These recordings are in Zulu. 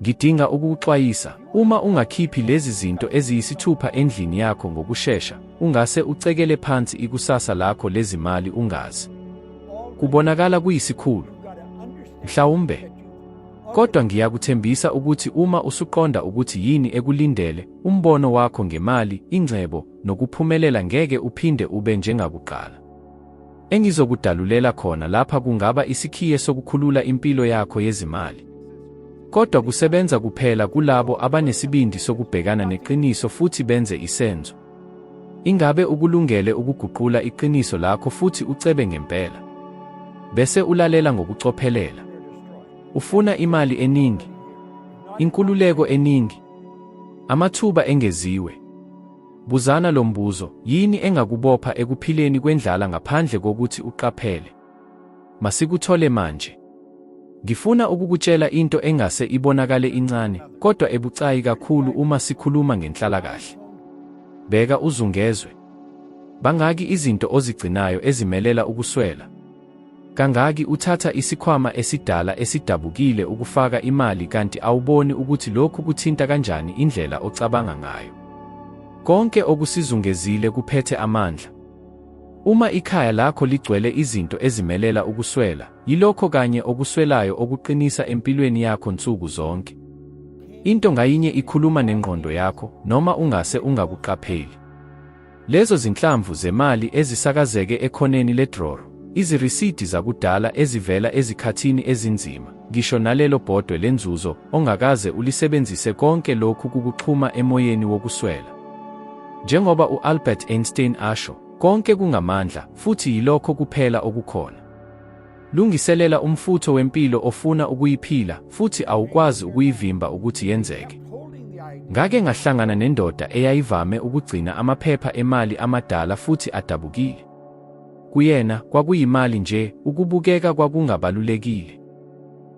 Ngidinga ukukuxwayisa, uma ungakhiphi lezi zinto eziyisithupha endlini yakho ngokushesha, ungase ucekele phansi ikusasa lakho lezimali ungazi. Kubonakala kuyisikhulu. Mhlawumbe. Kodwa ngiyakuthembisa ukuthi uma usuqonda ukuthi yini ekulindele, umbono wakho ngemali, ingcebo, nokuphumelela ngeke uphinde ube njengakuqala. Engizokudalulela khona lapha kungaba isikhiye sokukhulula impilo yakho yezimali. Kodwa kusebenza kuphela kulabo abanesibindi sokubhekana neqiniso futhi benze isenzo. Ingabe ukulungele ukuguqula iqiniso lakho futhi ucebe ngempela? Bese ulalela ngokucophelela. Ufuna imali eningi? Inkululeko eningi? Amathuba engeziwe? Buzana lo mbuzo, yini engakubopha ekuphileni kwendlala ngaphandle kokuthi uqaphele? Masikuthole manje. Ngifuna ukukutshela into engase ibonakale incane, kodwa ebucayi kakhulu uma sikhuluma ngenhlalakahle. Bheka uzungezwe. Bangaki izinto ozigcinayo ezimelela ukuswela? Kangaki uthatha isikhwama esidala esidabukile ukufaka imali kanti awuboni ukuthi lokhu kuthinta kanjani indlela ocabanga ngayo? Konke okusizungezile kuphethe amandla. Uma ikhaya lakho ligcwele izinto ezimelela ukuswela, yilokho kanye okuswelayo okuqinisa empilweni yakho nsuku zonke. Into ngayinye ikhuluma nengqondo yakho, noma ungase ungakuqapheli. Lezo zinhlamvu zemali ezisakazeke ekhoneni ledroro, izirisidi zakudala ezivela ezikhathini ezinzima, ngisho nalelo bhodwe lenzuzo ongakaze ulisebenzise konke lokhu kukuxhuma emoyeni wokuswela. Njengoba u-Albert Einstein asho, konke kungamandla, futhi yilokho kuphela okukhona. Lungiselela umfutho wempilo ofuna ukuyiphila futhi awukwazi ukuyivimba ukuthi yenzeke. Ngake ngahlangana nendoda eyayivame ukugcina amaphepha emali amadala futhi adabukile. Kuyena, kwakuyimali nje, ukubukeka kwakungabalulekile.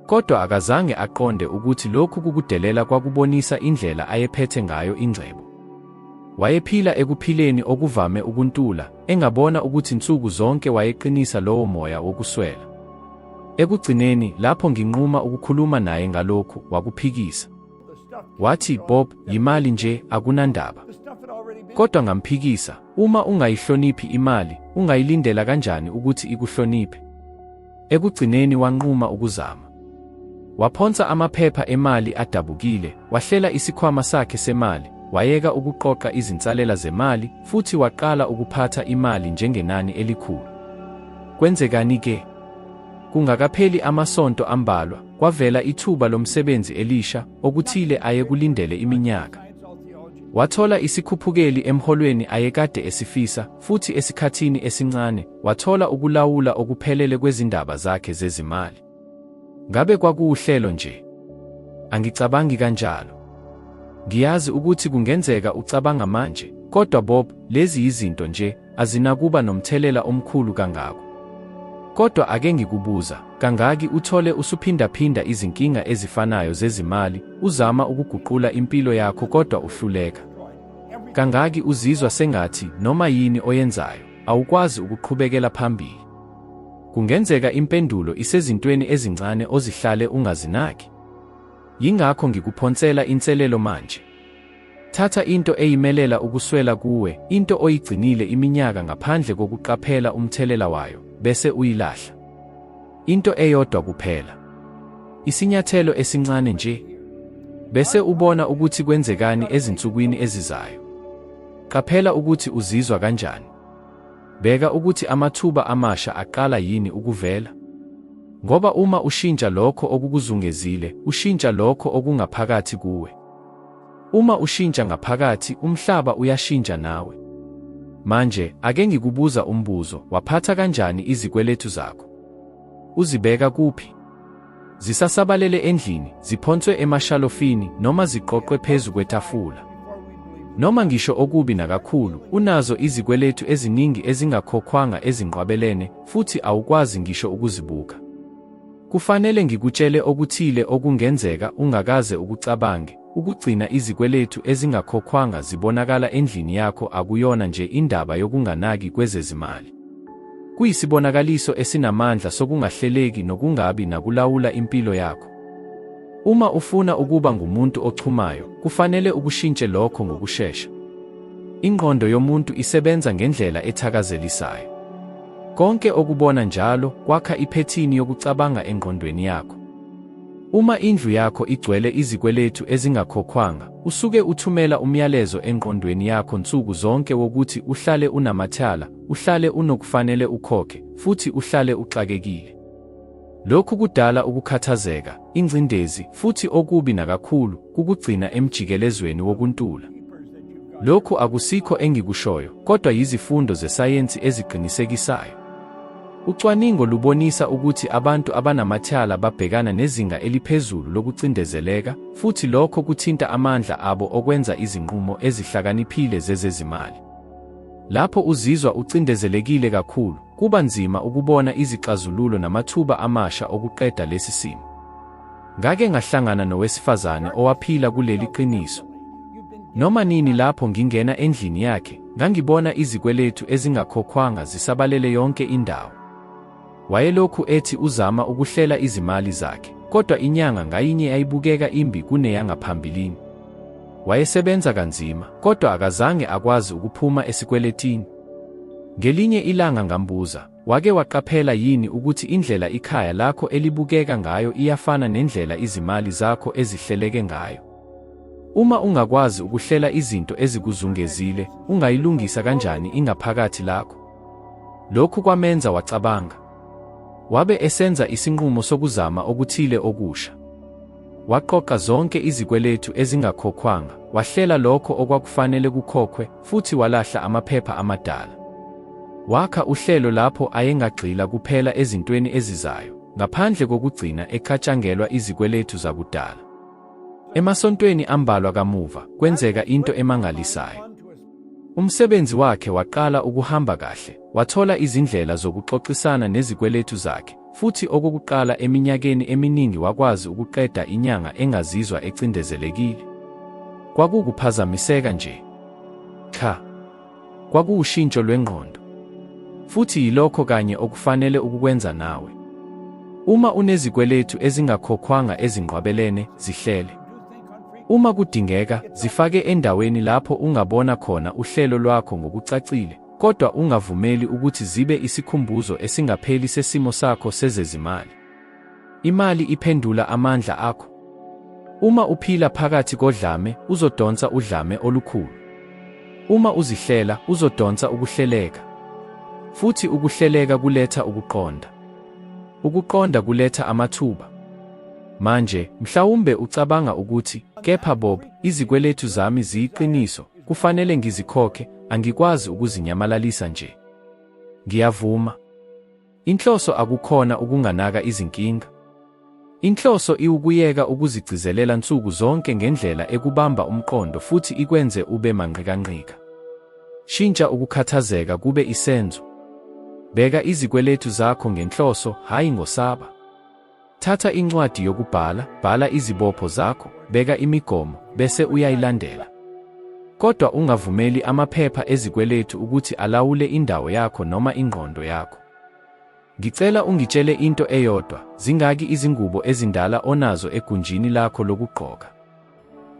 Kodwa akazange aqonde ukuthi lokhu kukudelela kwakubonisa indlela ayephethe ngayo ingcebo. Wayephila ekuphileni okuvame ukuntula, engabona ukuthi nsuku zonke wayeqinisa lowo moya wokuswela. Ekugcineni, lapho nginquma ukukhuluma naye ngalokhu, wakuphikisa. Wathi, Bob, yimali nje, akunandaba. Kodwa ngamphikisa, uma ungayihloniphi imali, ungayilindela kanjani ukuthi ikuhloniphe? Ekugcineni wanquma ukuzama. Waphonsa amaphepha emali adabukile, wahlela isikhwama sakhe semali, wayeka ukuqoqa izinsalela zemali futhi waqala ukuphatha imali njengenani elikhulu. Kwenzekani ke? Kungakapheli amasonto ambalwa, kwavela ithuba lomsebenzi elisha, okuthile ayekulindele iminyaka. Wathola isikhuphukeli emholweni ayekade esifisa, futhi esikhathini esincane, wathola ukulawula okuphelele kwezindaba zakhe zezimali. Ngabe kwakuwuhlelo nje? Angicabangi kanjalo. Ngiyazi ukuthi kungenzeka ucabanga manje, kodwa Bob, lezi yizinto nje, azinakuba nomthelela omkhulu kangako. Kodwa ake ngikubuza, kangaki uthole usuphindaphinda izinkinga ezifanayo zezimali, uzama ukuguqula impilo yakho kodwa uhluleka? Kangaki uzizwa sengathi noma yini oyenzayo, awukwazi ukuqhubekela phambili? Kungenzeka impendulo isezintweni ezincane ozihlale ungazinaki. Yingakho ngikuphonsela inselelo manje. Thatha into eyimelela ukuswela kuwe, into oyigcinile iminyaka ngaphandle kokuqaphela umthelela wayo, bese uyilahla. Into eyodwa kuphela. Isinyathelo esincane nje. Bese ubona ukuthi kwenzekani ezinsukwini ezizayo. Qaphela ukuthi uzizwa kanjani. Bheka ukuthi amathuba amasha aqala yini ukuvela. Ngoba uma ushintsha lokho okukuzungezile, ushintsha lokho okungaphakathi kuwe. Uma ushintsha ngaphakathi, umhlaba uyashintsha nawe. Manje, ake ngikubuza umbuzo, waphatha kanjani izikweletu zakho? Uzibeka kuphi? Zisasabalele endlini, ziphonswe emashalofini noma ziqoqwe phezu kwetafula. Noma ngisho okubi nakakhulu, unazo izikweletu eziningi ezingakhokhwanga ezinqwabelene futhi awukwazi ngisho ukuzibuka. Kufanele ngikutshele okuthile okungenzeka ungakaze ukucabange, ukugcina izikweletu ezingakhokhwanga zibonakala endlini yakho akuyona nje indaba yokunganaki kwezezimali. Kuyisibonakaliso esinamandla sokungahleleki nokungabi nakulawula impilo yakho. Uma ufuna ukuba ngumuntu ochumayo, kufanele ukushintshe lokho ngokushesha. Ingqondo yomuntu isebenza ngendlela ethakazelisayo. Konke okubona njalo kwakha iphethini yokucabanga engqondweni yakho. Uma indlu yakho igcwele izikweletu ezingakhokhwanga, usuke uthumela umyalezo engqondweni yakho nsuku zonke wokuthi uhlale unamatyala, uhlale unokufanele ukhokhe, futhi uhlale uxakekile. Lokhu kudala ukukhathazeka, ingcindezi, futhi okubi nakakhulu, kukugcina emjikelezweni wokuntula. Lokhu akusikho engikushoyo, kodwa yizifundo zesayensi eziqinisekisayo. Ucwaningo lubonisa ukuthi abantu abanamatyala babhekana nezinga eliphezulu lokucindezeleka, futhi lokho kuthinta amandla abo okwenza izinqumo ezihlakaniphile zezezimali. Lapho uzizwa ucindezelekile kakhulu, kuba nzima ukubona izixazululo namathuba amasha okuqeda lesi simo. Ngake ngahlangana nowesifazane owaphila kuleli qiniso. Noma nini lapho ngingena endlini yakhe, ngangibona izikweletu ezingakhokhwanga zisabalele yonke indawo. Wayelokhu ethi uzama ukuhlela izimali zakhe, kodwa inyanga ngayinye yayibukeka imbi kuneyangaphambilini. Wayesebenza kanzima, kodwa akazange akwazi ukuphuma esikweletini. Ngelinye ilanga ngambuza, Wake waqaphela yini ukuthi indlela ikhaya lakho elibukeka ngayo iyafana nendlela izimali zakho ezihleleke ngayo? Uma ungakwazi ukuhlela izinto ezikuzungezile, ungayilungisa kanjani ingaphakathi lakho? Lokhu kwamenza wacabanga. Wabe esenza isinqumo sokuzama okuthile okusha. Waqoqa zonke izikweletu ezingakhokhwanga, wahlela lokho okwakufanele kukhokhwe, futhi walahla amaphepha amadala. Wakha uhlelo lapho ayengagxila kuphela ezintweni ezizayo, ngaphandle kokugcina ecatshangelwa izikweletu zakudala. Emasontweni ambalwa kamuva, kwenzeka into emangalisayo. Umsebenzi wakhe waqala ukuhamba kahle, wathola izindlela zokuxoxisana nezikweletu zakhe, futhi okokuqala eminyakeni eminingi wakwazi ukuqeda inyanga engazizwa ecindezelekile. Kwakuwukuphazamiseka nje? Cha. Kwakuwushintsho lwengqondo. Futhi yilokho kanye okufanele ukukwenza nawe. Uma unezikweletu ezingakhokhwanga ezinqwabelene, zihlele. Uma kudingeka, zifake endaweni lapho ungabona khona uhlelo lwakho ngokucacile, kodwa ungavumeli ukuthi zibe isikhumbuzo esingapheli sesimo sakho sezezimali. Imali iphendula amandla akho. Uma uphila phakathi kodlame, uzodonsa udlame olukhulu. Uma uzihlela, uzodonsa ukuhleleka. Futhi ukuhleleka kuletha ukuqonda. Ukuqonda kuletha amathuba. Manje, mhlawumbe ucabanga ukuthi, Kepha Bob, izikweletu zami ziyiqiniso, kufanele ngizikhokhe, angikwazi ukuzinyamalalisa nje. Ngiyavuma. Inhloso akukhona ukunganaka izinkinga. Inhloso iwukuyeka ukuzigcizelela nsuku zonke ngendlela ekubamba umqondo futhi ikwenze ube manqikanqika. Shintsha ukukhathazeka kube isenzo. Beka izikweletu zakho ngenhloso, hhayi ngosaba. Thatha incwadi yokubhala, bhala izibopho zakho, beka imigomo, bese uyayilandela. Kodwa ungavumeli amaphepha ezikweletu ukuthi alawule indawo yakho noma ingqondo yakho. Ngicela ungitshele into eyodwa, zingaki izingubo ezindala onazo egunjini lakho lokugqoka?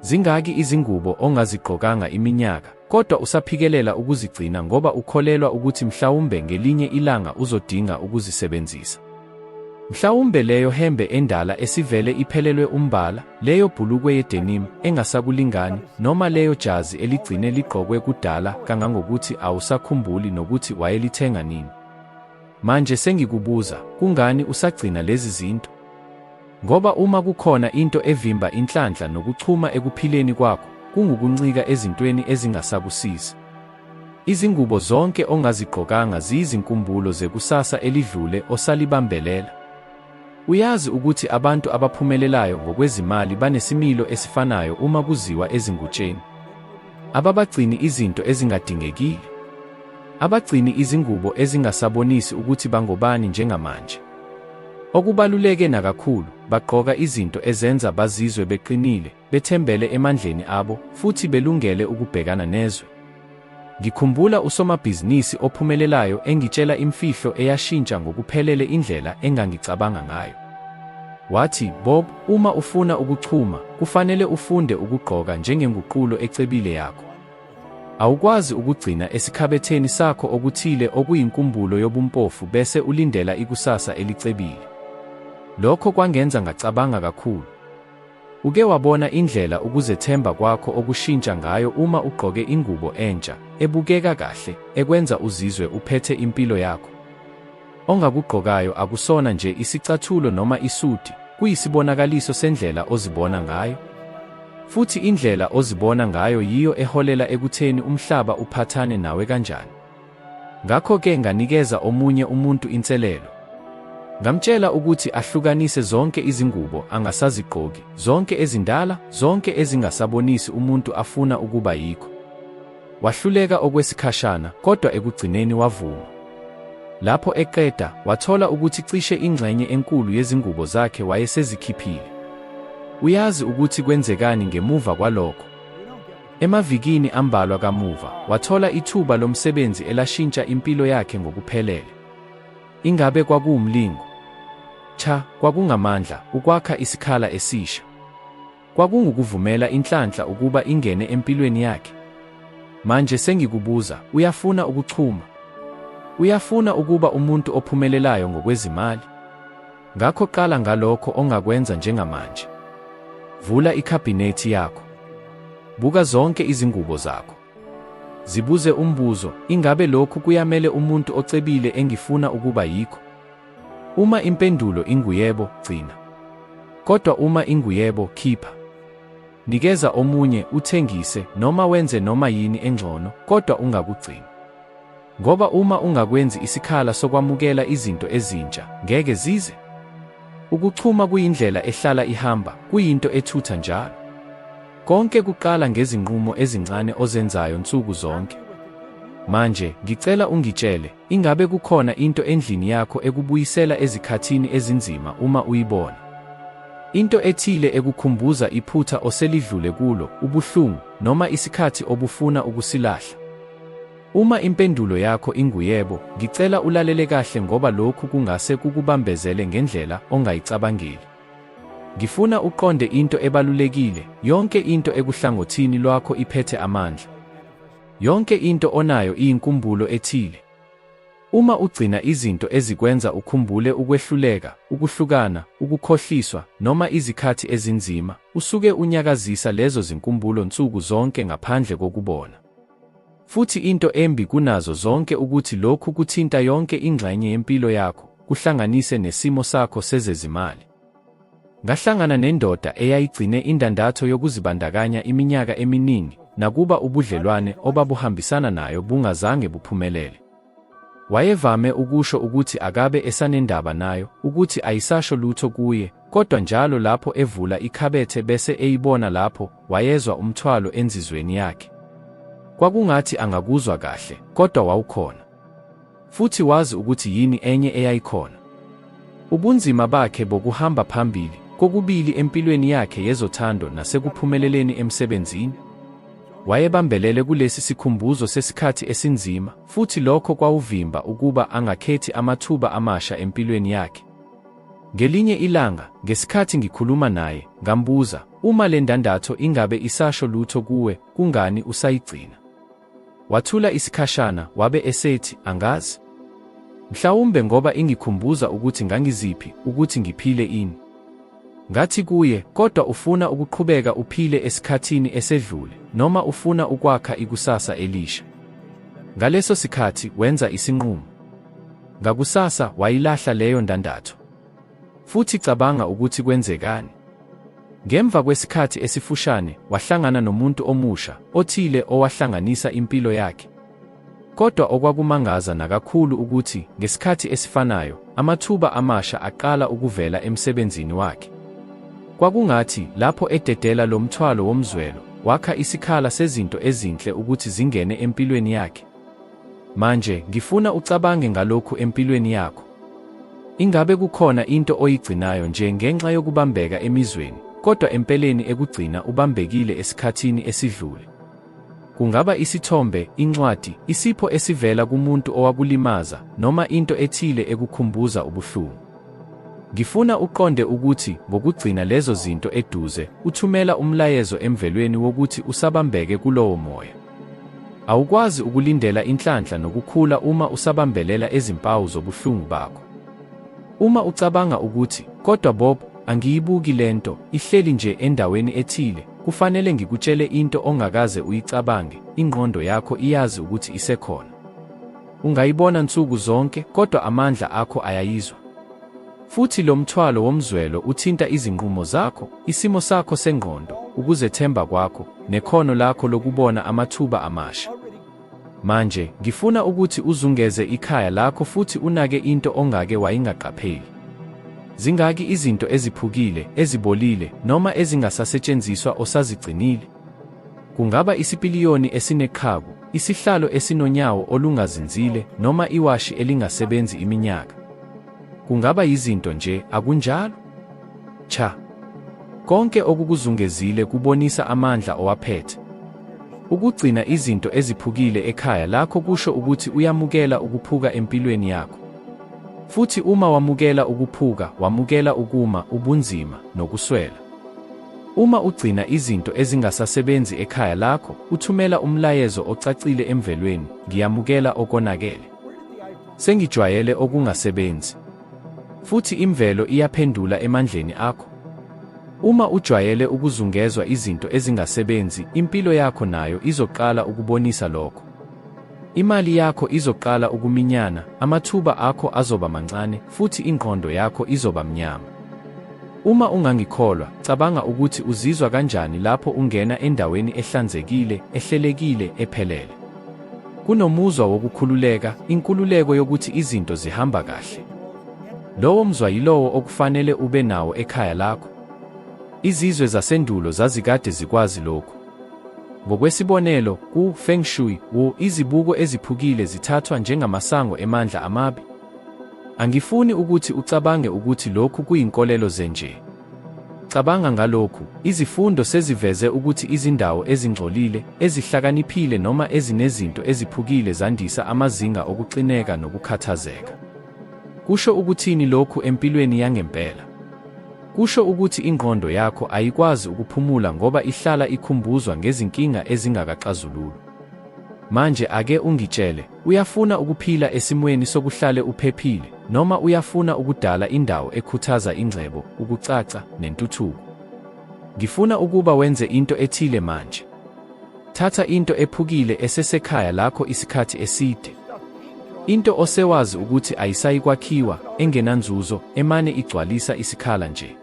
Zingaki izingubo ongazigqokanga iminyaka, kodwa usaphikelela ukuzigcina ngoba ukholelwa ukuthi mhlawumbe ngelinye ilanga uzodinga ukuzisebenzisa? Mhlawumbe leyo hembe endala esivele iphelelwe umbala, leyo bhulukwe yedenim engasakulingani, noma leyo jazi eligcine ligqokwe kudala kangangokuthi awusakhumbuli nokuthi wayelithenga nini. Manje sengikubuza, kungani usagcina lezi zinto? Ngoba uma kukhona into evimba inhlanhla nokuchuma ekuphileni kwakho, kungukuncika ezintweni ezingasakusizi. Izingubo zonke ongazigqokanga ziyizinkumbulo zekusasa elidlule osalibambelela. Uyazi ukuthi abantu abaphumelelayo ngokwezimali banesimilo esifanayo uma kuziwa ezingutsheni. Ababagcini izinto ezingadingekile. Abagcini izingubo ezingasabonisi ukuthi bangobani njengamanje. Okubaluleke nakakhulu, bagqoka izinto ezenza bazizwe beqinile, bethembele emandleni abo, futhi belungele ukubhekana nezwe. Ngikhumbula usomabhizinisi ophumelelayo engitshela imfihlo eyashintsha ngokuphelele indlela engangicabanga ngayo. Wathi, Bob, uma ufuna ukuchuma, kufanele ufunde ukugqoka njengenguqulo ecebile yakho. Awukwazi ukugcina esikhabetheni sakho okuthile okuyinkumbulo yobumpofu bese ulindela ikusasa elicebile. Lokho kwangenza ngacabanga kakhulu. Uke wabona indlela ukuzethemba kwakho okushintsha ngayo uma ugqoke ingubo entsha, ebukeka kahle, ekwenza uzizwe uphethe impilo yakho? Ongakugqokayo akusona nje isicathulo noma isudi, kuyisibonakaliso sendlela ozibona ngayo. Futhi indlela ozibona ngayo yiyo eholela ekutheni umhlaba uphathane nawe kanjani. Ngakho-ke nganikeza omunye umuntu inselelo. Ngamtshela ukuthi ahlukanise zonke izingubo angasazigqoki, zonke ezindala, zonke ezingasabonisi umuntu afuna ukuba yikho. Wahluleka okwesikhashana, kodwa ekugcineni wavuma. Lapho eqeda, wathola ukuthi cishe ingxenye enkulu yezingubo zakhe wayesezikhiphile. Uyazi ukuthi kwenzekani ngemuva kwalokho? Emavikini ambalwa kamuva, wathola ithuba lomsebenzi elashintsha impilo yakhe ngokuphelele. Ingabe kwakuwumlingo? Cha, kwakungamandla, ukwakha isikhala esisha. Kwakungukuvumela inhlanhla ukuba ingene empilweni yakhe. Manje sengikubuza, uyafuna ukuchuma? Uyafuna ukuba umuntu ophumelelayo ngokwezimali? Ngakho qala ngalokho ongakwenza njengamanje. Vula ikhabhinethi yakho. Buka zonke izingubo zakho. Zibuze umbuzo, ingabe lokhu kuyamele umuntu ocebile engifuna ukuba yikho? Uma impendulo inguyebo, gcina. Kodwa uma inguyebo, khipha. Nikeza omunye, uthengise, noma wenze noma yini engcono, kodwa ungakugcini. Ngoba uma ungakwenzi isikhala sokwamukela izinto ezintsha, ngeke zize. Ukuchuma kuyindlela ehlala ihamba, kuyinto ethutha njalo. Konke kuqala ngezinqumo ezincane ozenzayo nsuku zonke. Manje, ngicela ungitshele, ingabe kukhona into endlini yakho ekubuyisela ezikhathini ezinzima uma uyibona? Into ethile ekukhumbuza iphutha oselidlule kulo, ubuhlungu, noma isikhathi obufuna ukusilahla? Uma impendulo yakho inguyebo, ngicela ulalele kahle ngoba lokhu kungase kukubambezele ngendlela ongayicabangeli. Ngifuna uqonde into ebalulekile, yonke into ekuhlangothini lwakho iphethe amandla. Yonke into onayo iyinkumbulo ethile. Uma ugcina izinto ezikwenza ukhumbule ukwehluleka, ukuhlukana, ukukhohliswa, noma izikhathi ezinzima, usuke unyakazisa lezo zinkumbulo nsuku zonke ngaphandle kokubona. Futhi into embi kunazo zonke ukuthi lokhu kuthinta yonke ingxenye yempilo yakho, kuhlanganise nesimo sakho sezezimali. Ngahlangana nendoda eyayigcine indandatho yokuzibandakanya iminyaka eminingi, nakuba ubudlelwane obabuhambisana nayo bungazange buphumelele. Wayevame ukusho ukuthi akabe esanendaba nayo, ukuthi ayisasho lutho kuye, kodwa njalo lapho evula ikhabethe bese eyibona lapho, wayezwa umthwalo enzizweni yakhe. Kwakungathi angakuzwa kahle, kodwa wawukhona. Futhi wazi ukuthi yini enye eyayikhona. Ubunzima bakhe bokuhamba phambili, kokubili empilweni yakhe yezothando nasekuphumeleleni emsebenzini. Wayebambelele kulesi sikhumbuzo sesikhathi esinzima, futhi lokho kwawuvimba ukuba angakhethi amathuba amasha empilweni yakhe. Ngelinye ilanga, ngesikhathi ngikhuluma naye, ngambuza, Uma le ndandatho ingabe isasho lutho kuwe, kungani usayigcina? Wathula isikhashana, wabe esethi, Angazi. Mhlawumbe ngoba ingikhumbuza ukuthi ngangiziphi, ukuthi ngiphile ini. Ngathi kuye, Kodwa ufuna ukuqhubeka uphile esikhathini esedlule, noma ufuna ukwakha ikusasa elisha? Ngaleso sikhathi, wenza isinqumo. Ngakusasa, wayilahla leyo ndandatho. Futhi cabanga ukuthi kwenzekani. Ngemva kwesikhathi esifushane, wahlangana nomuntu omusha, othile owahlanganisa impilo yakhe. Kodwa okwakumangaza nakakhulu ukuthi, ngesikhathi esifanayo, amathuba amasha aqala ukuvela emsebenzini wakhe. Kwakungathi, lapho ededela lo mthwalo womzwelo, wakha isikhala sezinto ezinhle ukuthi zingene empilweni yakhe. Manje, ngifuna ucabange ngalokhu empilweni yakho. Ingabe kukhona into oyigcinayo nje ngenxa yokubambeka emizweni, kodwa empeleni ekugcina ubambekile esikhathini esidlule? Kungaba isithombe, incwadi, isipho esivela kumuntu owakulimaza, noma into ethile ekukhumbuza ubuhlungu. Ngifuna uqonde ukuthi ngokugcina lezo zinto eduze, uthumela umlayezo emvelweni wokuthi usabambeke kulowo moya. Awukwazi ukulindela inhlanhla nokukhula uma usabambelela ezimpawu zobuhlungu bakho. Uma ucabanga ukuthi, Kodwa Bob, angiyibuki lento, ihleli nje endaweni ethile, kufanele ngikutshele into ongakaze uyicabange, ingqondo yakho iyazi ukuthi isekhona. Ungayibona nsuku zonke, kodwa amandla akho ayayizwa. Futhi lo mthwalo womzwelo uthinta izinqumo zakho, isimo sakho sengqondo, ukuzethemba kwakho, nekhono lakho lokubona amathuba amasha. Manje, ngifuna ukuthi uzungeze ikhaya lakho futhi unake into ongake wayingaqapheli. Zingaki izinto eziphukile, ezibolile, noma ezingasasetshenziswa osazigcinile? Kungaba isipiliyoni esineqhaku, isihlalo esinonyawo olungazinzile, noma iwashi elingasebenzi iminyaka. Kungaba yizinto nje, akunjalo? Cha. Konke okukuzungezile kubonisa amandla owaphethe. Ukugcina izinto eziphukile ekhaya lakho kusho ukuthi uyamukela ukuphuka empilweni yakho. Futhi uma wamukela ukuphuka, wamukela ukuma, ubunzima, nokuswela. Uma ugcina izinto ezingasasebenzi ekhaya lakho, uthumela umlayezo ocacile emvelweni, ngiyamukela okonakele. Sengijwayele okungasebenzi. Futhi imvelo iyaphendula emandleni akho. Uma ujwayele ukuzungezwa izinto ezingasebenzi, impilo yakho nayo izoqala ukubonisa lokho. Imali yakho izoqala ukuminyana, amathuba akho azoba mancane, futhi ingqondo yakho izoba mnyama. Uma ungangikholwa, cabanga ukuthi uzizwa kanjani lapho ungena endaweni ehlanzekile, ehlelekile, ephelele. Kunomuzwa wokukhululeka, inkululeko yokuthi izinto zihamba kahle. Lowo mzwa yilowo okufanele ube nawo ekhaya lakho. Izizwe zasendulo zazikade zikwazi lokhu. Ngokwesibonelo, ku-feng shui, wu, izibuko eziphukile zithathwa njengamasango emandla amabi. Angifuni ukuthi ucabange ukuthi lokhu kuyinkolelo ze nje. Cabanga ngalokhu, izifundo seziveze ukuthi izindawo ezingcolile, ezihlakaniphile noma ezinezinto eziphukile zandisa amazinga okuxineka nokukhathazeka. Kusho ukuthini lokhu empilweni yangempela? Kusho ukuthi ingqondo yakho ayikwazi ukuphumula ngoba ihlala ikhumbuzwa ngezinkinga ezingakaxazululwa. Manje ake ungitshele, uyafuna ukuphila esimweni sokuhlale uphephile, noma uyafuna ukudala indawo ekhuthaza ingcebo, ukucaca, nentuthuko? Ngifuna ukuba wenze into ethile manje. Thatha into ephukile esesekhaya lakho isikhathi eside. Into osewazi ukuthi ayisayikwakhiwa, engenanzuzo, emane igcwalisa isikhala nje.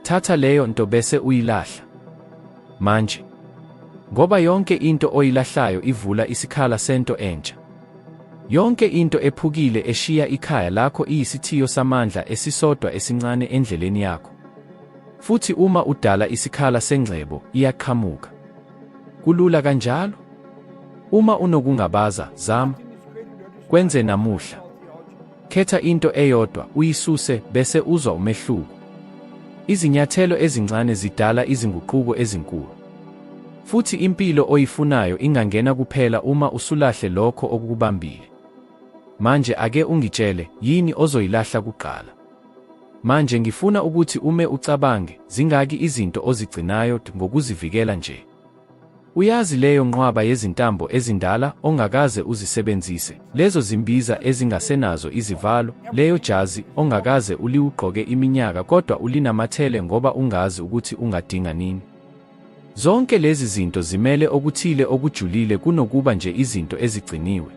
Thatha leyo nto bese uyilahla. Manje. Ngoba yonke into oyilahlayo ivula isikhala sento entsha. Yonke into ephukile eshiya ikhaya lakho iyisithiyo samandla esisodwa esincane endleleni yakho. Futhi uma udala isikhala sengcebo, iyaqhamuka. Kulula kanjalo. Uma unokungabaza, zama. Kwenze namuhla. Khetha into eyodwa, uyisuse, bese uzwa umehluko. Izinyathelo ezincane zidala izinguquko ezinkulu. Futhi impilo oyifunayo ingangena kuphela uma usulahle lokho okukubambile. Manje ake ungitshele, yini ozoyilahla kuqala? Manje ngifuna ukuthi ume ucabange, zingaki izinto ozigcinayo ngokuzivikela nje? Uyazi leyo nqwaba yezintambo ezindala ongakaze uzisebenzise, lezo zimbiza ezingasenazo izivalo, leyo jazi ongakaze uliwugqoke iminyaka kodwa ulinamathele ngoba ungazi ukuthi ungadinga nini. Zonke lezi zinto zimele okuthile okujulile kunokuba nje izinto ezigciniwe.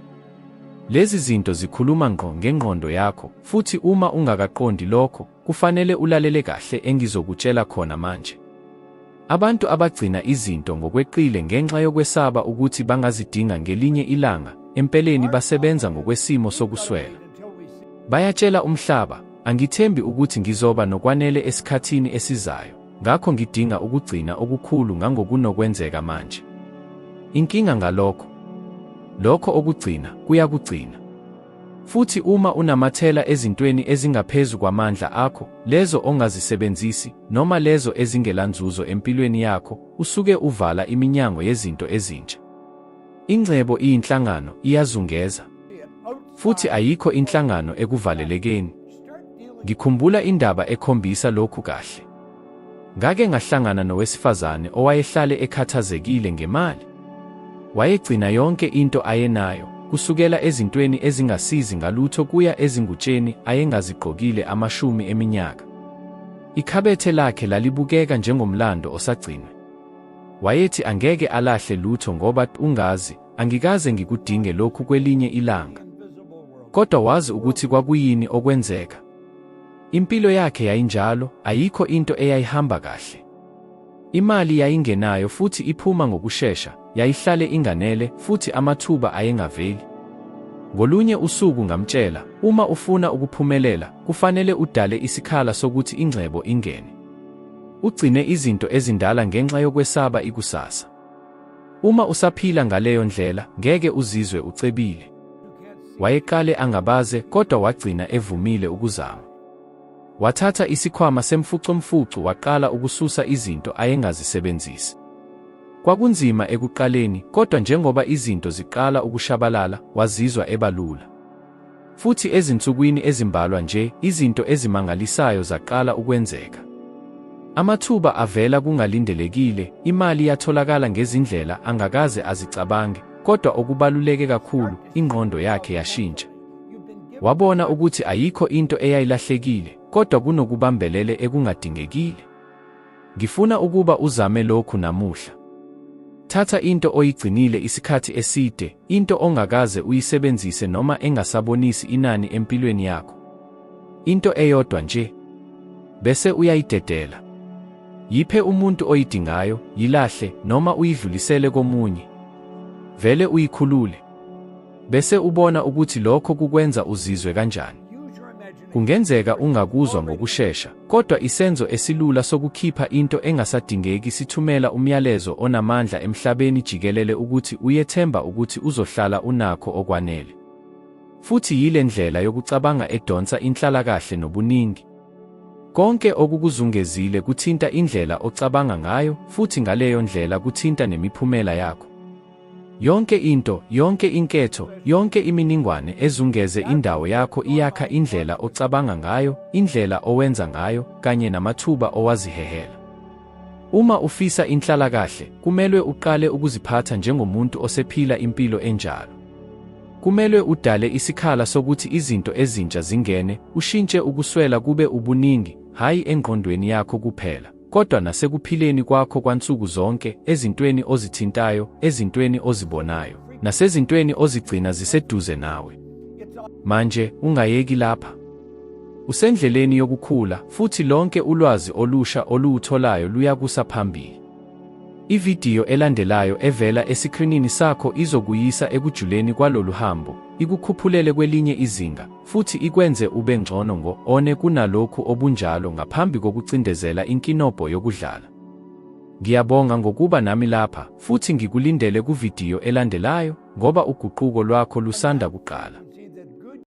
Lezi zinto zikhuluma ngqo ngengqondo yakho, futhi uma ungakaqondi lokho, kufanele ulalele kahle engizokutshela khona manje. Abantu abagcina izinto ngokweqile ngenxa yokwesaba ukuthi bangazidinga ngelinye ilanga, empeleni basebenza ngokwesimo sokuswela. Bayatshela umhlaba, Angithembi ukuthi ngizoba nokwanele esikhathini esizayo, ngakho ngidinga ukugcina okukhulu ngangokunokwenzeka manje. Inkinga ngalokho? Lokho okugcina, kuyakugcina. Futhi uma unamathela ezintweni ezingaphezu kwamandla akho, lezo ongazisebenzisi, noma lezo ezingelanzuzo empilweni yakho, usuke uvala iminyango yezinto ezintsha. Ingcebo iyinhlangano, iyazungeza. Futhi ayikho inhlangano ekuvalelekeni. Ngikhumbula indaba ekhombisa lokhu kahle. Ngake ngahlangana nowesifazane owayehlale ekhathazekile ngemali. Wayegcina yonke into ayenayo, kusukela ezintweni ezingasizi ngalutho kuya ezingutsheni ayengazigqokile amashumi eminyaka. Ikhabethe lakhe lalibukeka njengomlando osagcinwe. Wayethi angeke alahle lutho ngoba ungazi, angikaze ngikudinge lokhu kwelinye ilanga. Kodwa wazi ukuthi kwakuyini okwenzeka. Impilo yakhe yayinjalo, ayikho into eyayihamba kahle. Imali yayingenayo futhi iphuma ngokushesha, yayihlale inganele futhi amathuba ayengaveli. Ngolunye usuku ngamtshela, uma ufuna ukuphumelela, kufanele udale isikhala sokuthi ingcebo ingene. Ugcine izinto ezindala ngenxa yokwesaba ikusasa. Uma usaphila ngaleyo ndlela, ngeke uzizwe ucebile. Wayeqale angabaze kodwa wagcina evumile ukuzama. Wathatha isikhwama semfucumfucu waqala ukususa izinto ayengazisebenzisi. Kwakunzima ekuqaleni, kodwa njengoba izinto ziqala ukushabalala, wazizwa ebalula. Futhi ezinsukwini ezimbalwa nje, izinto ezimangalisayo zaqala ukwenzeka. Amathuba avela kungalindelekile, imali yatholakala ngezindlela angakaze azicabange, kodwa okubaluleke kakhulu, ingqondo yakhe yashintsha. Wabona ukuthi ayikho into eyayilahlekile, kodwa kunokubambelele ekungadingekile. Ngifuna ukuba uzame lokhu namuhla. Thatha into oyigcinile isikhathi eside, into ongakaze uyisebenzise noma engasabonisi inani empilweni yakho. Into eyodwa nje. Bese uyayidedela. Yiphe umuntu oyidingayo, yilahle, noma uyidlulisele komunye. Vele uyikhulule. Bese ubona ukuthi lokho kukwenza uzizwe kanjani. Kungenzeka ungakuzwa ngokushesha, kodwa isenzo esilula sokukhipha into engasadingeki sithumela umyalezo onamandla emhlabeni jikelele ukuthi uyethemba ukuthi uzohlala unakho okwanele. Futhi yile ndlela yokucabanga edonsa inhlalakahle nobuningi. Konke okukuzungezile kuthinta indlela ocabanga ngayo futhi ngaleyo ndlela kuthinta nemiphumela yakho. Yonke into, yonke inketho, yonke iminingwane ezungeze indawo yakho iyakha indlela ocabanga ngayo, indlela owenza ngayo, kanye namathuba owazihehela. Uma ufisa inhlalakahle, kumelwe uqale ukuziphatha njengomuntu osephila impilo enjalo. Kumelwe udale isikhala sokuthi izinto ezintsha zingene, ushintshe ukuswela kube ubuningi, hhayi engqondweni yakho kuphela, kodwa nasekuphileni kwakho kwansuku zonke, ezintweni ozithintayo, ezintweni ozibonayo, nasezintweni ozigcina ziseduze nawe. Manje, ungayeki lapha. Usendleleni yokukhula, futhi lonke ulwazi olusha oluwutholayo luyakusa phambili. Ividiyo elandelayo evela esikrinini sakho izokuyisa ekujuleni kwalolu hambo, ikukhuphulele kwelinye izinga, futhi ikwenze ube ngcono ngo-one kunalokhu obunjalo ngaphambi kokucindezela inkinobho yokudlala. Ngiyabonga ngokuba nami lapha, futhi ngikulindele kuvidiyo elandelayo, ngoba uguquko lwakho lusanda kuqala.